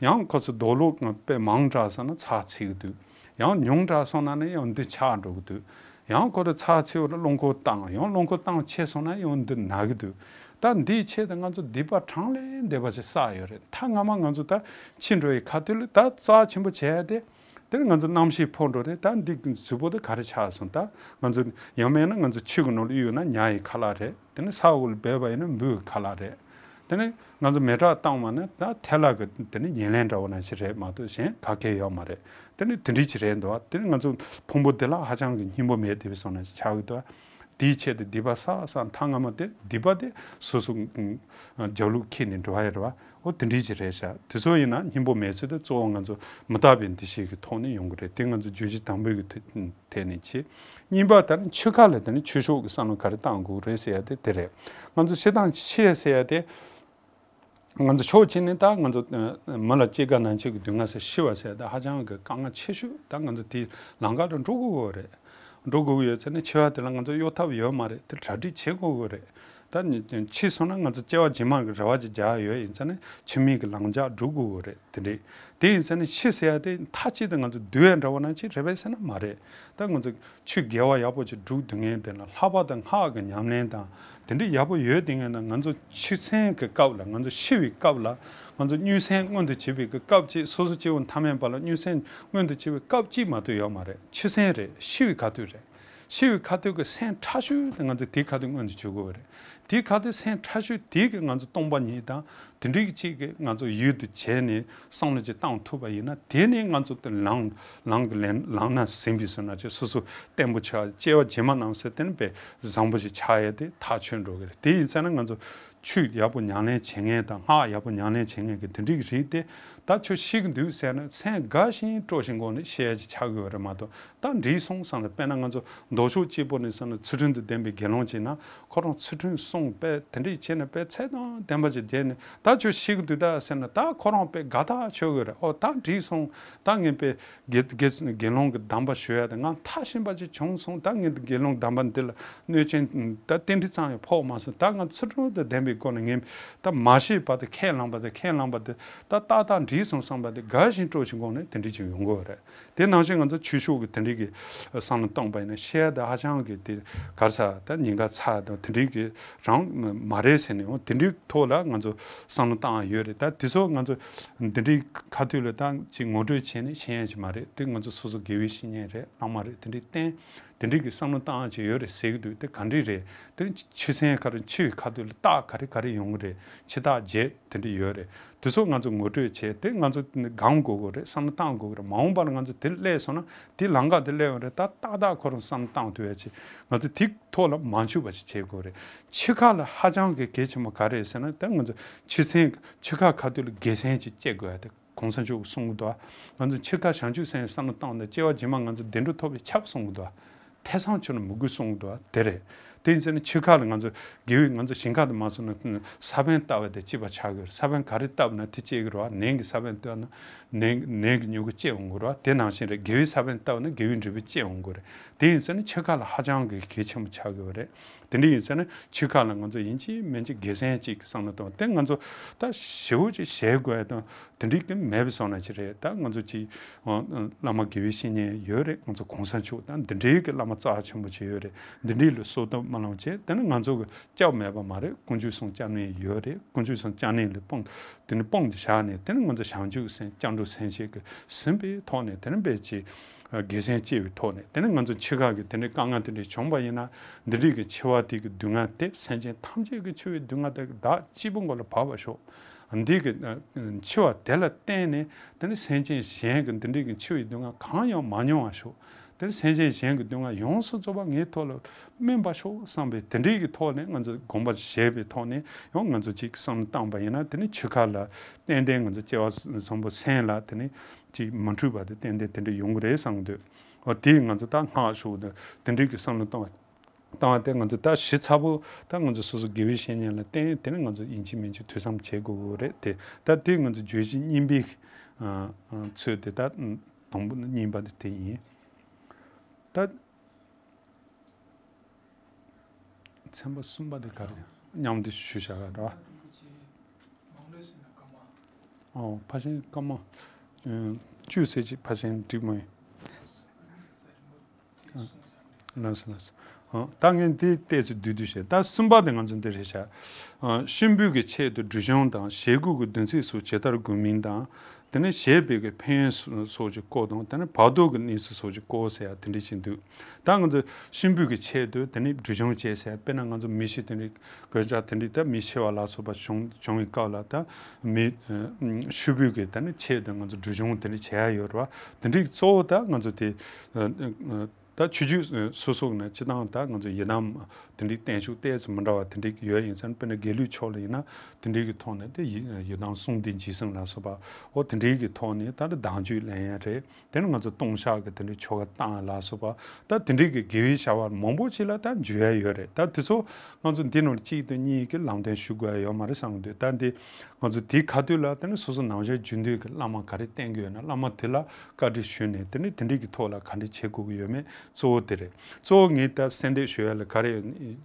ཡང་ཁོ་ཚོ་རྡོ་སློག་དཔེ་མང་དྲགས་སོང་ན་ཚྭ་ཚིག་གི་འདུག་ཡང་ཉུང་དྲགས་སོང་ན་ནི་ཡང་འདི་ཆག་འགྲོ་གི་འདུག་ཡང་ཁོ་རང་ཚྭ་ཚིག་པ་རླངས་འཁོར་བཏང་། ཡང་རླངས་འཁོར་བཏང་ཆེ་སོང་ན་ཡང་འདི་ན་གི་འདུག་ད་འདིའི་ཆེད་དུ་ང་ཚོ་སྡིག་པ་གྲངས་ལས་འདས་པ་ཞིག་བསགས་ཡོད་རེད། ད་སྔ་མ་ང་ཚོ་ད་འཆི་འགྲོ་ཡི་ཁ་ཐུག་ལ་ད་རྩ་ཆེན་པོ་བྱས་ཏེ་དེར་ང་ཚོ་རྣམ་ཤེས་འཕོ་འགྲོ་རེད། ད་འདི་གཟུགས་པོ་དེ་ག་རེ་ཆགས་སོང་། ད་ང་ཚོ་ཡང་མིན་ན་ང་ཚོ་ཆུ་གི་ནང་ལ་གཡུགས་ན་ཉ་ཡི་ཁ་ལག་རེད། དེ་ནས་ས་འོག་ལ་སྦས་པ་ཡིན་ན་འབུ་ཡི་ཁ་ལག་རེད། དེ་ནས་ང་ཚོ་མེ་སྲེག་བཏང་བ་ནི་ད་ཐལ་བ་གི་དེ་ནི་ཉེར་ལེན་འདྲ་བོ་ནང་བཞིན་རེད་མ་གཏོགས་གཞན་ག་གེ་ཡོད་མ་རེད། དེ་ནི་དེ་འདྲ་ཅིག་རེད་འདུག་དེ་ནི་ང་ཚོ་ཕུང་པོ་འདི་ལ་ཧ་ཅང་གི་སྙིང་པོ་མེད་དེ་བས་སོང་ན་ཆགས་ཀྱི་འདུག་དེའི་ཆེད་དུ་སྡིག་པ་བསགས་བསགས་མཐའ་སྔ་མ་དེ་སྡིག་པ་དེ་སོ་སོ་རྒྱབ་ལོག་ཁྱེར་ནས་འགྲོ་བ་ཡོད་རེད་བ། འོ་དེ་འདྲ་ཅིག་རེད་ཤག་དེ་ཚོ་ཡིན་ན་སྙིང་པོ་མེད་ཚུལ་དེ་གཙོ་བོ་ང་ཚོ་མི་རྟག་པའི་འདུ་ཤེས་ཀྱི་ཐོག་ནས་ཡོང་གི་རེད། དེ་ང་ཚོ་བརྗོད་གཞི་དང་པོའི་གི་ཐད་ནས་བྱས། གཉིས་པ་དེ་ནི་འཆི་ཁ་ལ་དེ་ནི་ཆོས་ཕྱོགས་ཀྱི་བསམ་བློ་ག་རེ་བཏང་དགོས་རེད་ཟེར་ཡ་དེ་དེ་རེད། ང་ཚོ་སྤྱིར་བཏང་འཆི་ཟེར་ཡ་དེ། ང་ཚོ་ཕྱོགས་གཅིག་ནས་ད་ང་ཚོ་ཨ་མི་ལ་སྐྱེ་རྒ་ན་འཆི་གི་སྡུག་བསྔལ་ཟེར་ཤི་བ་ཟེར་ད་ཧ་ཅང་གི་དཀའ་ངལ་ཆེ་ཤོས། ད་ང་ཚོ་དེའི་ལམ་ཁ་དུ་འགྲོ་དགོས་ཡོད་རེད། འགྲོ་དགོས་ཡོད་ཚེ་ནི་འཆི་བ་དེ་ལ་ང་ཚོ་གཡོལ་ཐབས་ཡོད་མ་རེད། དེ་གྲ་སྒྲིག་བྱེད་དགོས་ཡོད་རེད། ད་ནི་འཆི་སོང་ན་ང་ཚོ་སྐྱེ་བ་རྗེས་མ་གི་རེ་བ་ཅིག་རྒྱག་ཡོད་ཡིན་ཚེ་ནི་འཆི་མེད་ཀྱི་ལམ་རྒྱགས་འགྲོ་དགོས་ཡོད་རེད། དེ་འདྲས་དེ་ཡིན་ཚེ་ནི་འཆི་ཟེར་ཡ་དེ་མཐའ་གཅིག་ཏུ་ང་ཚོ་སྡུག་བསྔལ་འདྲ་བོ་ནང་ཅིག་རེད་པས་ཟེར་ན་མ་རེད། ད་ང་ཚོ་ཆོས་དགེ་བ་ཡག་པོ་ཅིག་སྒྲུབ་སྡོད་མཁན་དེ་ལ་ལྷག་པར་དུ་སྔགས་ཀྱི་ཉམས་ལེན་དང་དེ་འདྲ་ཡག་པོ་ཡོད་དེ་ངན་ན་ང་ཚོ་ཆོས་ཚན་གྱི་སྐབས་ལ་ང་ཚོ་ཤི་བའི་སྐབས་ལ་ང་ཚོ་སྨྱུག་སེམས་མངོན་དུ་བྱེད་པའི་གི་སྐབས་ཅིག་སོ་སོ་སྐྱེ་བོ་ཐ་མལ་པ་ལ་སྨྱུག་སེམས་མངོན་དུ་བྱེད་པའི་སྐབས་ཅིག་མ་གཏོགས་ཡོད་མ་རེད། ཆོས་ཚན་རེད། ཤི་བའི་ཁ་ཐུག་རེད། ཤི་བའི་ཁ་ཐུག་གི་སེམས་ཁྲལ་ཤུལ་དེ་ང་ཚོ་དེའི་ཁ་ཐུག་མངོན་དུ་བྱེད་དགོས་རེད། དེའི་ཁ་ཐུག་སེམས་ཁྲལ་ཤུལ་དེ་གི་ང་ཚོ་སྟོང་པ་ཉིད་དང་དེ་འདྲའི་གཅིག་གི་ང་ཚོ་ཡུལ་དུ་བྱས་ནས་བསམ་བློ་ཅིག་བཏང་ཐུབ་པ་ཡིན་ན་དེ་ནི་ང་ཚོ་དེ་ལམ་ལམ་གི་ལན་ལམ་སྣ་ཟིན་པའི་ཟེར་ན་ཅིག་སོ་སོ་བརྟན་པོ་ཆགས། སྐྱེ་བ་རྗེས་མ་རྣམས་སུ་དེ་ནི་དཔེ་བཟང་པོ་ཞིག་ཆགས་ཡས་དེ་ཐག་ཆོད་འགྲོ་གི་རེད། དེ་ཡིན་ཙང་ན་ང་ཚོ་ཆོས་ཡག་པོ་ཉམས་ལེན་བྱེད་མཁན་དང་སྔགས་ཡག་པོ་ཉམས་ལེན་བྱེད་མཁན་གྱི་དེ་འདྲའི་རིགས་དེ་ད་ཁྱོད་ཤི་གི་འདུག་ཟེར་ན་མཚན་དགའ་ཞིང་སྤྲོ་ཞིང་སྒོ་ནས་བཤད་ཡ་ཅིག་ཆགས་དགོས་པ་རེད་མ་གཏོགས། ད་འགྲིག་སོང་བསམ་ནས། དཔེར་ན་ང་ཚོ་ལྡོག་ཕྱོགས་གཅིག་པོ་ནས་བསམ་ན་ཚུལ་ཁྲིམས་དང་ལྡན་པའི་དགེ་སློང་ཅིག་ན་ཁོ་རང་ཚུལ་ཁྲིམས་སྲུང་དཔེ་དེ་འདྲས་བྱས་ནས་དཔེ་ཚད་དང་ལྡན་པ་ཅིག་བསྡད་ནས་ད་ཁྱོད་ཤི་གི་འདུག་ད་ཟེར་ན་ད་ཁོ་རང་དཔེ་དགའ་ཐག་ཆོད་གི་རེད། ཨོ་ད་འགྲིག་སོང་། ད་ངས་དཔེ་དགེ་དགེ་དགེ་སློང་གི་གདམས་པ་ཞུ་ཡ་དེ་ང་མཐའ་ཞེན་པ་ཅིག་བྱུང་སོང་། ད་ངས་དགེ་སློང་གདམས་པ་འདི་ལ་གནོད་སྐྱོན་ད་རྟེན་འབྲེལ་ཙམ་ཡང་ཕོག་མ་སོང་། ད་ང་ཚུལ་ཁྲིམས་དང་ལྡན་པའི་སྒོ་ནས་ངས་ད་མ་ཤེས་བར་དུ་ཁས་བླངས་པ་དང་ཁས་བླངས་པ་དེ་ད་ཏག་ཏག་འགྲིག་སོང་བསམ་པ་དེ་དགའ་བཞིན་སྤྲོ་བཞིན་སྒོ་ནས་དེ་འདྲས་ཅིག་ཡོང་གི་ཡོད་རེད། དེ་ནང་བཞིན་ང་ཚོ་ཆོས་ཕྱོགས་ཀྱི་དེ་འདྲའི་གི་བསམ་བློ་བཏང་པ་ཡིན་ན་ཤེས་ཡ་དེ་ཧ་ཅང་གི་དེ་ག་རེ་ཟེར་ད་ཉེན་ཁ་ཚ་དང་དེ་འདྲའི་གི་རང་མ་རེད་ཟེར་ནས་འོ་དེ་འདྲའི་ཐོག་ལ་ང་ཚོ་བསམ་བློ་བཏང་ཡ་ཡོད་རེད། ད་དེ་ཚོ་ང་ཚོ་འདི་འདྲའི་ཁ་ཐུག་ལ་ད་ཅིག་ངོ་སྤྲོད་བྱས་ནས་ཤེས་ཡ་ཅིག་མ་རེད། དེ་ང་ཚོ་སོ་སོ་དགེ་བའི་བཤེས་གཉེན་རེད། བླ་མ་རེད། དེ་འདྲའི་བསྟེན། དེ་འདྲའི་གི་བསམ་བློ་བཏང་ཡ་ཅིག་ཡོད་རེད་ཟེར་གི་འདུག་དེ་ག་འདྲ་རེད། དེ་ནི་འཆི་མཚམས་ག་རེ་འཆི་བའི་ཁ་ཐུག་ལ་རྟགས་ག་རེ་ག་རེ་ཡོང་གི་རེད། འཆི་རྟགས་བརྒྱད་དེ་འདྲ་ཡོད་རེད། དེ་ཚོ་ང་ཚོ་ངོ་སྤྲོད་བྱས་ཏེ་ང་ཚོ་སྒོམ་དགོས་ཀྱི་རེད། བསམ་བློ་བཏང་དགོས་ཀྱི་རེད། མ་འོངས་པར་ང་ཚོ་དེ་སླེབས་སོང་ན་དེ་ལམ་ཁ་དེ་སླེབས་ཡོང་རེད། ད་ཏག་ཏག་ཁོ་རང་བསམ་བློ་བཏང་ཐུབ་ཡ་ཅིག་ང་ཚོ་དེ་ཐོག་ལ་མ་འཆུག་པ་ཞིག་བྱེད་དགོས་རེད། འཆི་ཁ་ལ་ཧ་ཅང་གི་གལ་ཆེན་པོ་ག་རེ་རེད་ཟེར་ན་ད་ང་ཚོ་འཆི་མཚམས་འཆི་ཁ་ཁ་ཐུག་ལ་དགེ་མཚན་ཅིག་སྐྱེ་དགོས་ཡ་དེ། གོང་ས་མཆོག་གིས་གསུང་གི་འདུག་ང་ཚོ་འཆི་ཁ་བྱང་ཆུབ་སེམས་བསམ་བློ་བཏང་ནས་སྐྱེ་བ་རྗེས་མ་ང་ཚོ་བདེ་འགྲོ་ཐོབ་པའི་ཆབ་གསུང་གི་འདུག་ཐེ་ཚོམ་ཆུང་ན་མི་དགོས་གསུང་གི་འདུག་དེ་རེད། དེ་ཡིན་ཟེར་ན་འཆི་ཁ་ལ་ང་ཚོ་དགེ་བའི་ང་ཚོ་ཞིང་ཁ་དུ་མ་སོང་ན་ས་བོན་བཏབ་པ་དེ་གཅིག་པ་ཆགས་ཀྱི་རེད། ས་བོན་ག་རེ་བཏབ་ན་དེ་སྐྱེ་གི་རེད་བ། ནས་ཀྱི་ས་བོན་བཏབ་ན་ནས་ནས་ཀྱི་མྱུ་གུ་སྐྱེ་འོང་གི་རེད་བ། དེ་ནང་བཞིན་རེད། དགེ་བའི་ས་བོན་བཏབ་ན་དགེ་བའི་འབྲས་བུ་སྐྱེ་འོང་གི་རེད། དེ་ཡིན་ཟེར་ན་འཆི་ཁ་ལ་ཧ་ཅང་གི་གལ་ཆེན་པོ་ཆགས་ཀྱི་ཡོད་རེད། དེ་འདྲ་ཡིན་ཟེར་ན་འཆི་ཁ་ལ་ང་ཚོ་ཡིན་གཅིག་མིན་གཅིག་དགེ་མཚན་གཅིག་གི་བསམ་བློ་བཏང་། དེ་ང་ཚོ་ད་ཞེ་པོ་ཅིག་ཞེད་དགོས་དང་དེ་འདྲའི་གི་མེད་པའི་བཟོ་འདྲ་ཅིག་རེད། ད་ང་ཚོ་ཅིག་བླ་མ་དགེ་བའི་བཤེས་གཉེན་ཡོད་རེད། ང་ཚོ་གོང་ས་མཆོག་དང་འདི་འདྲའི་གི་བླ་མ་རྩ་ཆེན་པོ་ཅིག་ཡོད་རེད། འདི་འདྲའི་ལ་གསོལ་གདམས་སྨོན་ལམ་བྱས། དེ་ནི་ང་ཚོ་གི་སྐྱབས་མེད་པ་མ་རེད། དཀོན་མཆོག་གསུམ་སྐྱབས་གནས་ཡོད་རེད། དཀོན་མཆོག་གསུམ་སྐྱབས་གནས་ལ་སྤོང་དེ་ནི་སྤོང་དེ་བཞག་ནས་དེ་ནི་ང་ཚོ་བྱང་ཆུབ་སེམས་སྐྱབས་འགྲོ་སེམས་བསྐྱེད་ཀྱི་ཟིན་པའི་ཐོག་ནས་དེ་ནི་དཔེ་ཅིག་དགེ་མཚན་སྐྱེ་བའི་ཐོག་ནས། དེ་ནས་ང་ཚོ་འཆི་ཁ་གི་དེ་འདྲའི་དཀའ་ངལ་དེ་འདྲ་བྱུང་བ་ཡིན་ན། འདི་འདྲའི་གི་འཆི་བ་དེ་གི་སྡུག་བསྔལ་དེ། སེམས་ཅན་ཐམས་ཅད་ཀྱི་འཆི་བའི་སྡུག་བསྔལ་དེ་བདག་གཅིག་པུ་མགོ་ལ་བབས་པ་ཤོག། འདི་གི་འཆི་བ་དེ་ལ་བརྟེན་ནས་དེ་ནི་སེམས་ཅན་གཞན་གྱི་འདི་འདྲའི་གི་འཆི་བའི་སྡུག་བསྔལ་གང་ཡང་མ་མྱོང་བ་ཤོག། དེ་ནི་སེམས་ཅན་གཞན་གྱི་སྡུག་བསྔལ་ཡོངས་སུ་རྫོགས་པ་ངའི་ཐོག་ལ་སྨིན་པ་ཤོག་བསམ་པའི་དེ་འདྲའི་གི་ཐོག་ནས། ང་ཚོ་དགོངས་པ་བཞེས་པའི་ཐོག་ནས་ཡང་ང་ཚོ་ཅིག་བསམ་བློ་བཏང་བ་ཡིན་ན། དེ་ནི་འཆི་ཁ་ལ་ཏན་ཏན་ང་ཚོ་སྐྱེ་བ་གསུམ་པོ་སེམས་ལ་དེ་ནི་ཅིག་མ་འཁྲུལ་བ་དེ་ཏན་ཏན་དེ་འདྲ་ཡོང་གི་རེད་བསམ་གི་འདུག། འོ་དེས་ང་ཚོ་ད་སྔགས་ཞུ་དེ་འདྲའི་གི་བསམ་བློ་བཏང་བ། བཏང་བ་དེ་ང་ཚོ་ད་ཞིབ་ཚགས་པོ་ད་ང་ཚོ་སོ་སོ་དགེ་བའི་བཤེས་གཉེན་ལ་བསྟེན། དེ་ནས་ང་ཚོ་ཡིན་གཅིག་མིན་གཅིག་ཐོས་བསམ་བྱེད་དགོས་ཀྱི་རེད་དེ། ད་དེ་ང་ཚོ་བརྗོད་གཞི་གཉིས་པའི་ཨ་ཨ་ཚོད་དེ། ད་དང་པོ་གཉིས་པ་དེ་དེ་ཡིན། ད་ཚན་པ་གསུམ་པ་དེ་ག་རེ། མཉམ་དུ་ཞུ་བྱ་བ་རེད་བ། ཨོ་ཕལ་ཆེར་སྐར་མ་ཨ་བཅུ་ཟེར་གྱི། ཕལ་ཆེར་འགྲིག་མ་ཡིན། ལགས་སོ་ལགས་སོ། ཨ་ད་ངས་འདི་ཏོག་ཙམ་བསྡུས་བསྡུས་བྱས། ད་གསུམ་པ་དེ་ང་ཚོ་འདི་རེད་བཞག། ཨ་གཤིན་པོའི་གི་ཆེད་དུ་སྦྲུལ་གཞོང་དང་། ཞེ་དགུ་གི་བདུན་ཚིགས་སུ་ཇི་ལྟར་དགོས་མིན་དང་། དེ་ནས་བཞད་པའི་གི་ཕན་ཡོན་སོགས་ཀྱི་སྐོར་དང་། དེ་ནས་བར་དོ་གི་གནས་ཚུལ་སོགས་ཀྱི་སྐོར་ཟེར་ཡ་དེ་འདྲ་ཞིག་འདུག། ད་ང་ཚོ་གཤིན་པོའི་གི་ཆེད་དུ་དེ་ནས་སྦྲུལ་གཞོང་བྱས་ཟེར། དཔེར་ན་ང་ཚོ་མི་ཤི་དེ་འདྲའི་གོད་ཆག་དེ་འདྲའི་ད་མི་ཤི་བ་ལ་སོགས་པ་བྱུང་བྱུང་བའི་སྐབས་ལ། ད་མི་ཨ་ཤི་བོའི་གི་དེ་ནས་ཆེད་དུ་ང་ཚོ་སྦྲུལ་གཞོང་དེ་འདྲ་བྱེད་ཡ་ཡོད་རེད་བ། དེ་འདྲའི་གཙོ་བོ་ད་ང་ཚོ་དེ་ཨ་ཨ་ད་ཆོས་བརྒྱུད་སོ་སོ་ནས་སྤྱི་བཏང་ད་ང་ཚོ་ཡི་དམ་དེ་འདྲའི་བརྟན་བཞུགས་ཏོག་ཙམ་མི་འདྲ་བ་དེ་འདྲའི་ཡོད་ཡིན་ཙང་། དཔེར་ན་དགེ་ལུགས་ཕྱོགས་ལ་ཡིན་ན་དེ་འདྲའི་གི་ཐོག་ནས་དེ་ཡི་ཡི་དམ་གསུང་ལྡན་རྗེས་གསུམ་ལ་སོགས་པ། འོ་དེ་འདྲའི་གི་ཐོག་ནས་ད་ནི་བདག་འཇུག་ལེན་ཡ་རེད། དེ་ནི་ང་ཚོ་ལྟུང་བཤགས་ཀྱི་དེ་འདྲའི་ཆོ་ག་བཏང་ཡ་ལ་སོགས་པ། ད་དེ་འདྲའི་གི་དགེ་བའི་བྱ་བ་མང་པོ་ཅིག་ལ་ད་འཇུག་ཡ་ཡོད་རེད། ད་དེ་ཚོ་ང་ཚོ་འདི་ནང་གཅིག་དང་གཉིས་ཀྱིས་ལམ་སྟོན་ཞུ་དགོས་ཡ་ཡོད་མ་རེད་བསམ་གི་འདུག། ད་འདི་ང་ཚོ་དེའི་ཁ་ཐུག་ལ་དེ་ནི་སོ་སོ་ནང་ཆོས་རྒྱུན་གཏོགས་ཀྱི་བླ་མ་ག་རེ་བསྟེན་གི་ཡོད་ན། བླ་མ་དེ་ལ་བཀའ་འདྲི་ཞུས་ནས། དེ་ནི་དེ་འདྲའི་གི་ཐོག་ལ་ག་འདྲ་བྱེད་དགོས་ཀྱི་ཡོད་མེད་གཙོ་བོ་དེ་རེད། གཙོ་བོ་ངས་ད་གསལ་འདེབས་ཞུ་ཡ་ལ་ག་རེ་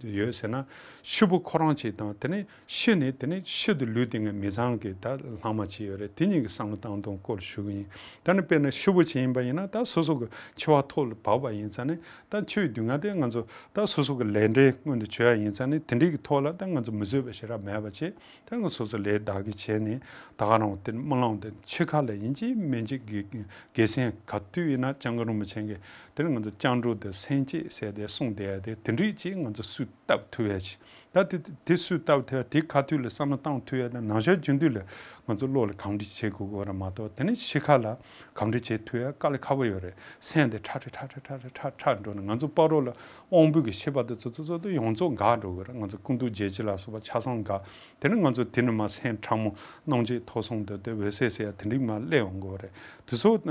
ཡོད་ཟེར་ན། ཤི་བོ་ཁོ་རང་ཅིག་དང་། དེ་ནི་ཤི་ནས་དེ་ནི་ཤི་དུ་ལུས་དེ་ངའི་མི་ཚང་གི་ད་ལྷག་མ་ཅིག་ཡོད་རེད། དེ་གཉིས་ཀྱི་བསམ་བློ་བཏང་སྟངས་སྐོར་ཞུ་གི་ཡིན། ད་ནི་དཔེར་ན་ཤི་བོ་ཅིག་ཡིན་པ་ཡིན་ན། ད་སོ་སོ་གི་འཆི་བ་ཐོག་ལ་བབས་པ་ཡིན་ཙང་ནི། ད་འཆི་བའི་སྡུག་བསྔལ་དེ་ང་ཚོ་ད་སོ་སོ་གི་ལས་འབྲས་སྔོན་དུ་བྱོས་ཡ་ཡིན་ཙང་ནི། དེ་འདྲའི་གི་ཐོག་ལ་ད་ང་ཚོ་མི་བཟོད་པ་ཞེ་དྲག་མེད་པ་བྱས། ད་ང་སོ་སོ་ལས་དག་གི་བྱས་ནས་ད་ག་རང་དེ་སྨོན་ལམ་དེ་འཆི་ཁ་ལ་ཡིན་གཅིག་མིན་གཅིག་དགེ་དགེ་མཚན་ག་དུས་ཡིན་ན་སྐྱབས་མགོན་རིན་པོ་ཆེ་གིས་དེ་ནི་ང་ཚོ་སྐྱབས་འགྲོ་དེ་སེམས་བསྐྱེད་ཟེར་དེ་གསུངས་བསྡད་ཡ་དེ། དེ་འདྲའི་ཅིག་ང་ཚོ་སུས་བཏབ་ཐུབ་ཡ་ཅིག། ད་དེ་དེ་སུས་བཏབ་ཐུབ་ཡ། དེ་ཁ་ཐུག་ལ་བསམ་བློ་བཏང་ཐུབ་ཡ། ད་ནང་ཆོས་རྒྱུན་མཐུད་ལ་ང་ཚོ་བློ་ལ་གང་འདྲ་བྱེད་དགོས་ཀྱི་ཡོད་རེད་མ་གཏོགས། དེ་ནི་ཤི་ཁ་ལ་གང་འདྲ་བྱེད་ཐུབ་ཡ་དཀའ་ལས་ཁག་པོ་ཡོད་རེད། སེམས་དེ་ཁྲ་ཁྲ་ཁྲ་ཁྲ་ཁྲ་ཁྲ་ཁྲ་འགྲོ་ནས། ང་ཚོ་སྤ་རོ་ལ་དབང་པོ་གི་ཤི་བ་དེ་ཚོ་ཚོ་ཚོ་དེ་ཡོངས་རྫོགས་འགག་འགྲོ་གི་རེད། ང་ཚོ་སྐུ་མདོག་བརྗེ་བྱེད་ལ་སོགས་པ་ཆ་ཚང་འགག། དེ་ནི་ང་ཚོ་དེ་ནི་མ་སེམས་ཁྲ་མོ་རྣམ་འབྱེད་ཐོས་བསམ་དེ་དེ་འོད་གསལ་ཟེར་ཡ་དེ་འདྲ་མ་སླེབས་འོང་གི་ཡོད་རེད། དེ་ཚོ་ད་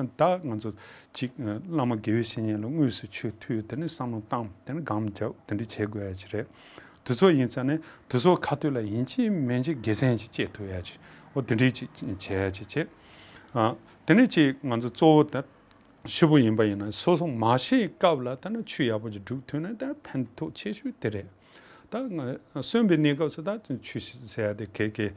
ང་ཚོ་ཅིག་བླ་མ་དགེ་བའི་བཤེས་གཉེན་ལ་དངོས་སུ་ཆོས་ཐོས། དེ་ནི་བསམ་བློ་བཏང་། དེ་ནི་སྒོམ་རྒྱབ། དེ་འདྲ་བྱེད་དགོས་ཡ་ཅིག་རེད། དེ་ཚོ་ཡིན་ཙང་ནས་དེ་ཚོ་ཁ་ཐུག་ལ་ཡིན་གཅིག་མིན་གཅིག་དགེ་མཚན་ཅིག་སྐྱེ་ཐུབ་ཡ་ཅིག། འོ་དེ་འདྲའི་ཅིག་བྱེད་ཡ་ཅིག་བྱེད། ཨ་དེ་ནས་ཅིག་ང་ཚོ་གཙོ་བོ་ད་ཤི་བོ་ཡིན་པ་ཡིན་ན། སོ་སོ་མ་ཤི་སྐབས་ལ་ད་ནི་ཆོས་ཡག་པོ་ཅིག་སྒྲུབ་ཐུབ་ན་ད་ཕན་ཐོགས་ཆེ་ཤོས་དེ་རེད། ད་ང་གསོན་པའི་གནས་སྐབས་སུ་ད་ཆོས་ཟེར་ཡ་དེ་གས་གས་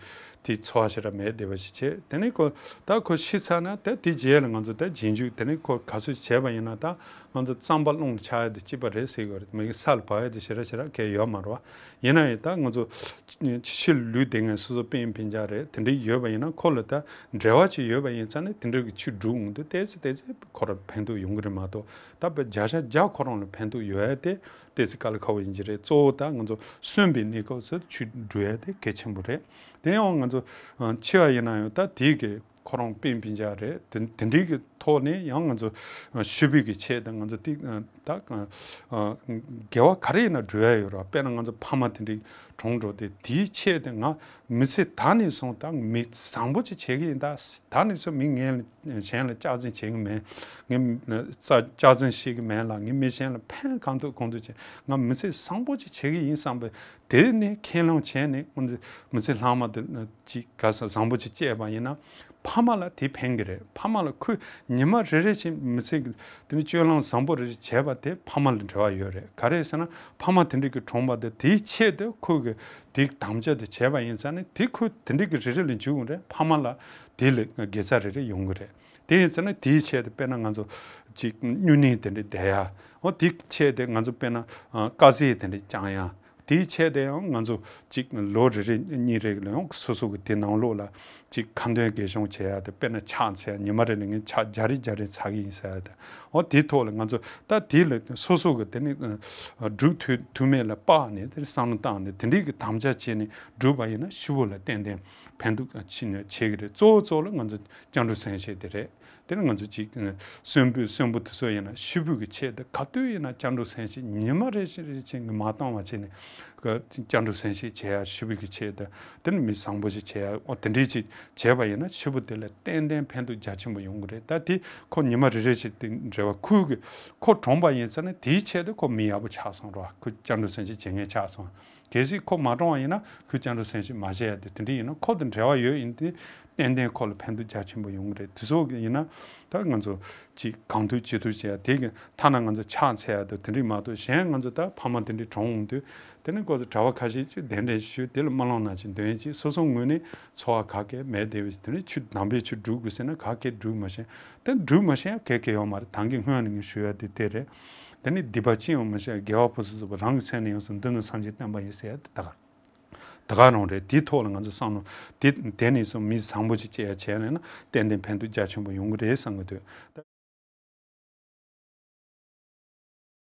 དེ་ཚོར་བ་ཞེ་དྲག་མེད་བསྡད་པ་ཞིག་བྱས། དེ་ནས་ཁོ་ད་ཁོ་ཤི་ཚར་ན་ད་དེ་རྗེས་ལ་ང་ཚོ་ད་རྗེས་འཇུག་དེ་ནས་ཁོ་ག་ཚོད་བྱས་པ་ཡིན་ན། ད་ང་ཚོ་རྩམ་པ་རླུང་ལ་ཆགས་ཡ་དེ་གཅིག་པ་རེད་ཟེར་གྱི་ཡོད་རེད། མི་གི་ས་ལ་བབས་ཡ་དེ་ཞེ་དྲག་ཞེ་དྲག་གས་ཡོད་མ་རེད་བ། ཡིན་ན་ཡང་ད་ང་ཚོ་ཕྱི་ལུས་དེ་ངན་སོ་སོ་སྤུན་སྤུན་ཀྱག་རེད། དེ་འདྲ་ཡོད་པ་ཡིན་ན། ཁོ་ལ་ད་འབྲེལ་བ་ཅིག་ཡོད་པ་ཡིན་ཙང་ནས་དེ་འདྲ་གི་ཆོས་སྒྲུབ་འོང་དུས་ཏོག་ཙམ་ཏོག་ཙམ་ཁོ་རང་ཕན་ཐོགས་ཡོང་གི་རེད་མ་གཏོགས། ད་བརྒྱ་ཆ་བརྒྱ་ཁོ་རང་ལ་ཕན་ཐོགས་ཡོད་ཡ་དེ་ཏོག་ཙམ་དཀའ་ལས་ཁག་པོ་ཡིན་གྱི་རེད། གཙོ་བོ་ད་ང་ཚོ་གསོན་པའི་གནས་སྐབས་སུ་ཆོས་སྒྲུབ་ཡ་དེ་གལ་ཆེན་པོ་རེད། དེ་ཡང་ང་ཚོ་ཨ་འཆི་བ་ཡིན་ན་ཡང་ད་དེའི་གི་ཁོ་རང་སྤུན་སྤུན་ཀྱག་རེད། དེ་དེ་འདྲའི་གི་ཐོག་ནས་ཡང་ང་ཚོ་ཨ་ཤི་བོའི་གི་ཆེད་དུ་ང་ཚོ་དེ་ཨ་ད་ཨ་དགེ་བ་ག་རེ་ཡིན་ན་སྒྲུབ་ཡ་ཡོད་རེད། དཔེར་ན་ང་ཚོ་ཕ་མ་དེ་འདྲའི་གྲོངས་འགྲོ་དུས། དེའི་ཆེད་དུ་ང་མི་ཚེ་ད་ནས་བཟུང་ད་མི་བཟང་པོ་ཅིག་བྱེད་ཀྱི་ཡིན། ད་ད་ནས་བཟུང་མི་ངན་གཞན་ལ་སྐྱག་རྫུན་བྱེད་ཀྱི་མེད། ངས་སྐྱག་རྫུན་བཤད་ཀྱི་མེད་ལ། ངས་མི་གཞན་ལ་ཕན་གང་ཐུབ་གང་ཐུབ་བྱེད། ང་མི་ཚེ་བཟང་པོ་ཅིག་བྱེད་ཀྱི་ཡིན་བསམ་པའི་དེ་ནས་ཁས་བླངས་བྱས་ནས། ང་ཚོ་མི་ཚེ་ལྷག་མ་དེ་ཅིག་ག་ས་བཟང་པོ་ཅིག་སྐྱེལ་བ་ཡིན་ན། ཕ་མ་ལ་དེ་ཕན་གྱི་རེད། ཕ་མ་ལ་ཁོས་ཉི་མ་རེ་རེ་བཞིན་མི་ཚེ་གི་དེ་ནི་སྤྱོད་ལམ་བཟང་པོ་རེ་རེ་བྱས་པ་དེ་ཕ་མ་ལ་འབྲེལ་བ་ཡོད་རེད། ག་རེ་ཟེར་ན། ཕ་མ་དེ་འདྲ་གི་གྲོངས་པ་དེ་དེའི་ཆེད་དུ་ཁོས་གི་དེ་དམ་བཅའ་དེ་བྱས་པ་ཡིན་ཙང་ནི། དེ་ཁོས་དེ་འདྲ་གི་རེ་རེ་ལ་འཇུག་འོང་རེད། ཕ་མ་ལ་དེ་ལ་དགེ་རྩ་རེ་རེ་ཡོང་གི་རེད། དེ་ཡིན་ཙང་ནི་དེའི་ཆེད་དུ་དཔེར་ན་ང་ཚོ་ཅིག་སྨྱུང་གནས་དེ་འདྲ་བསྡད་ཡ། འོ་དེའི་ཆེད་དུ་ང་ཚོ་དཔེར་ན་ཨ་དཀར་ཟས་དེ་འདྲ་བཅང་ཡ། དེའི་ཆེད་དུ་ཡང་ང་ཚོ་གཅིག་ལོ་རེ་རེ་གཉིས་རེ་ལ་ཡང་སོ་སོ་གི་དེ་ནང་ལོགས་ལ་གཅིག་ཁ་འདོན་རྒྱས་གཞུང་བྱེད་ཡ་དེ། དཔེར་ན་ཕྱག་འཚལ་ཡ། ཉི་མ་རེ་ལ་ངས་ཕྱག་བརྒྱ་རེ་བརྒྱ་རེ་འཚལ་གི་ཡིན་ཟེར་ཡ་དེ། འོ་དེའི་ཐོག་ལ་ང་ཚོ་ད་དེ་ལ་སོ་སོ་གི་དེ་ནི་སྒྲུབ་ཐུབ་ཐུབ་མེད་ལ་དཔག་ནས་དེ་བསམ་བློ་བཏང་ནས་དེ་འདྲའི་གི་དམ་བཅའ་བྱས་ནས་བསྒྲུབས་པ་ཡིན་ན་ཕྱི་པོ་ལ་ཏན་ཏན་ཕན་ཐོགས་ཆེ་ནས་བྱེད་ཀྱི་རེད། གཙོ་བོ་གཙོ་བོ་ལ་ང་ཚོ་སྐྱབས་འགྲོ་སེམས་བསྐྱེད་དེ་རེད། དེ་ནི་ང་ཚོ་གཅིག་གསོན་པོ་གསོན་པོ་དེ་ཚོ་ཡིན་ན་ཕྱི་པོ་གི་ཆེད་དུ་ག་དུས་ཡིན་ན་སྐྱབས་འགྲོ་སེམས་བསྐྱེད་ཉི་མ་རེ་བཞིན་རེ་བཞིན་གྱི་མ་བཏང་བ་བྱས་ནས་སྐྱབས་འགྲོ་སེམས་བསྐྱེད་བྱེད་ཡ། ཕྱི་པོ་གི་ཆེད་དུ་དེ་ནི་མི་བཟང་པོ་ཞིག་བྱེད་ཡ། འོ་དེ་འདྲའི་ཅིག་བྱས་པ་ཡིན་ན་ཕྱི་པོ་དེ་ལ་ཏན་ཏན་ཕན་ཐོགས་རྒྱ་ཆེན་པོ་ཡོང་གི་རེད། ད་དེ་ཁོ་ཉི་མ་རེ་རེ་བཞིན་དེ་འབྲེལ་བ་ཁོའི་གི་ཁོ་གྲོངས་པ་ཡིན་ཙང་ནི་དེའི་ཆེད་དུ་ཁོ་མི་ཡག་པོ་ཆགས་སོང་རོ། ཁོ་སྐྱབས་འགྲོ་སེམས་བསྐྱེད་བྱེད་མཁན་ཆགས་སོང་། གལ་སྲིད་ཁོ་མ་གྲོངས་པ་ཡིན་ན་ཁོས་སྐྱབས་འགྲོ་སེམས་བསྐྱེད་མ་བྱས་ཡ་དེ་དེ་འདྲ་ཡིན་ན་ཁོ་དང་འབྲེལ་བ་ཡོད་ཡིན་དེ་ཏན་ཏན་ཁོ་ལ་ཕན་ཐོགས་རྒྱ་ཆེན་པོ་ཡོང་གི་རེད། དེ་ཚོ་ཡིན་ན་ད་ང་ཚོ་ཅིག་གང་ཐུབ་ཅི་ཐུབ་བྱས་ཡ་དེ་གི་ཐ་ན་ང་ཚོ་ཕྱག་འཚལ་ཡ་དང་དེ་འདྲ་མ་གཏོགས་གཞན་ང་ཚོ་ད་ཕ་མ་དེ་འདྲ་གྲོངས་འོང་དུས་དེ་ནི་ཁོ་ཚོ་གྲྭ་པ་ཁ་ཤས་ཅིག་གདན་འདྲེན་ཞུས་དེ་ལ་མ་ལོང་ན་ཅིག་འདོན་ཅིག་སོ་སོ་ངོས་ནས་འཚོ་བ་ག་གེ་མེད་དེ་བས་དེ་ནི་ཆུ་དམ་པའི་ཆུ་སྒྲུབ་དགོས་ཟེར་ན་ག་གེ་སྒྲུབ་མ་ཤེས། དེ་སྒྲུབ་མ་ཤེས་ཡ་ག་གེ་ཡོད་མ་རེད། ད་གིན་སྔོན་ནས་ངས་ཞུ་ཡ་དེ་དེ་རེད། དེ་ནི་སྡིག་པ་ཅི་ཡང་མི་བྱ་དགེ་བ་ཕུན་སུམ་ཚོགས་པ། རང་གི་སེམས་ནི་ཡོངས་སུ་འདུལ་ནས་སངས་རྒྱས་བསྟན་པ་ཡིན་ཟེར་ཡ་དེ་ད་ག་ད་ག་རང་རེད། དེའི་ཐོག་ལ་ང་ཚོ་བསམ་བློ་དེ་དེ་ནས་སོང་མི་བཟང་པོ་ཅིག་བྱེད་ཡ་བྱས་ནས་ན་ཏན་ཏན་ཕན་ཐོགས་རྒྱ་ཆེན་པོ་ཡོང་གི་རེད་བསམ་གི་འདུག